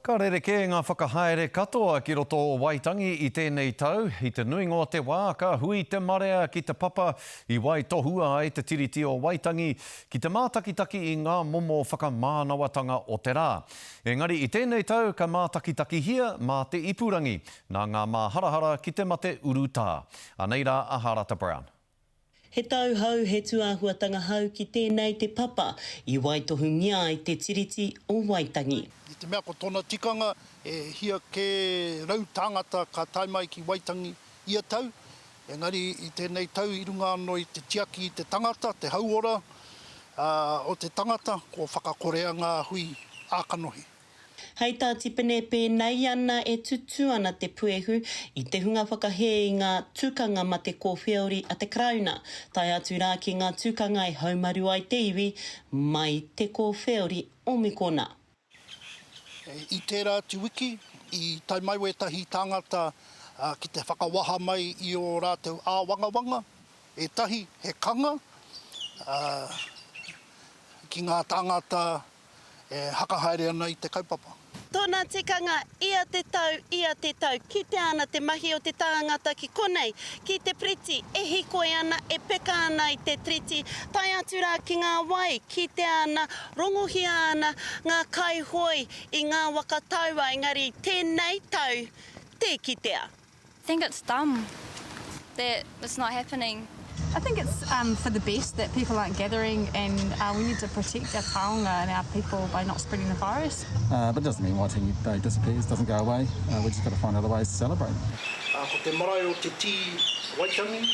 Ka rerekē ngā whakahaere katoa ki roto o Waitangi i tēnei tau. I te nuinga o te wā ka hui te marea ki te papa i waitohua ai te Tiriti o Waitangi ki te mātakitaki i ngā momo whakamānawatanga o te rā. Engari i tēnei tau ka mātakitakihia mā te ipurangi, nā ngā māharahara ki te mate urutā. Anei rā a Harata Brown. He tau hou, he tūāhuatanga hou ki tēnei te papa i waitohungia ai te Tiriti o Waitangi. I te mea ko tōna tikanga e hia kē rau tāngata ka tae mai ki Waitangi ia tau, engari i tēnei tau i runga anō i te tiaki i te tangata, te hauora o te tangata, kua whakakorea ngā hui ā-kanohi. Hei tā Tipene, pēnei ana e tutū ana te puehu i te hunga whakahē i ngā tukanga mate kōwheori a te Karauna, tae atu rā ki ngā tukanga e haumaru ai te iwi mai te kōwheori Omikona. I tērā atu wiki, i tae mai wētahi tāngata ki te whakawaha mai i ō rātou āwangawanga, ētahi he kanga ki ngā tāngata e haka haere ana i te kaupapa. Tōna tikanga, ia te tau, ia te tau, kitea ana te mahi o te tāngata ki konei, ki te piriti, e hīkoi ana, e peka ana i te tiriti, tae atu rā ki ngā wai, kitea ana, rongohia ana ngā kaihoe i ngā waka taua, engari tēnei tau, tē kitea. Think it's dumb that it's not happening. I think it's um for the best that people aren't gathering and uh we need to protect our taonga and our people by not spreading the virus. Uh but it doesn't mean Waitangi Day disappears, doesn't go away, uh we just got to find other ways to celebrate. Ā, ko te marae o Te Tī Waitangi,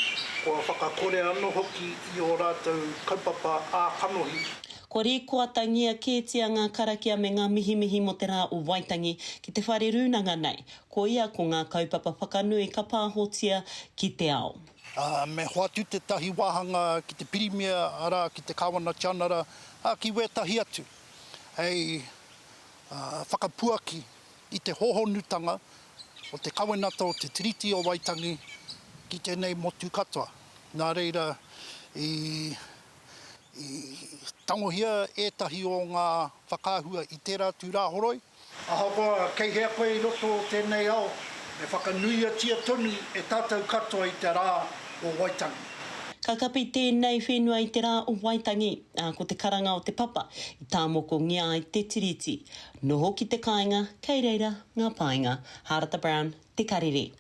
kua whakakore anō hoki i ō rātou kaupapa ā-kanohi. Kua rīkoatangia kētia ngā karakia me ngā mihimihi mō te rā o Waitangi ki te whare rūnanga nei. Koia ko ngā kaupapa whakanui ka pāhotia ki te ao. Ā, me hoatu tētahi wāhanga ki te Pirimia, arā, ki te Kāwana Tianara, ā, ki wētahi atu, hei whakapuaki i te hōhonutanga o te kawenata o te Tiriti o Waitangi ki tēnei motu katoa. Nā reira, i, i tangohia ētahi o ngā whakaahua i tērā atu Rāhoroi, Ahakoa kei hea koe i roto o tēnei ao, me whakanuiatia tonu e tātou katoa i te rā o Waitangi. Ka kapi tēnei whenua i te rā o Waitangi, ā, ko te karanga o te papa i tāmokongia ai te Tiriti. Noho ki te kāinga, kei reira ngā painga. Hārata Brown, Te Karere.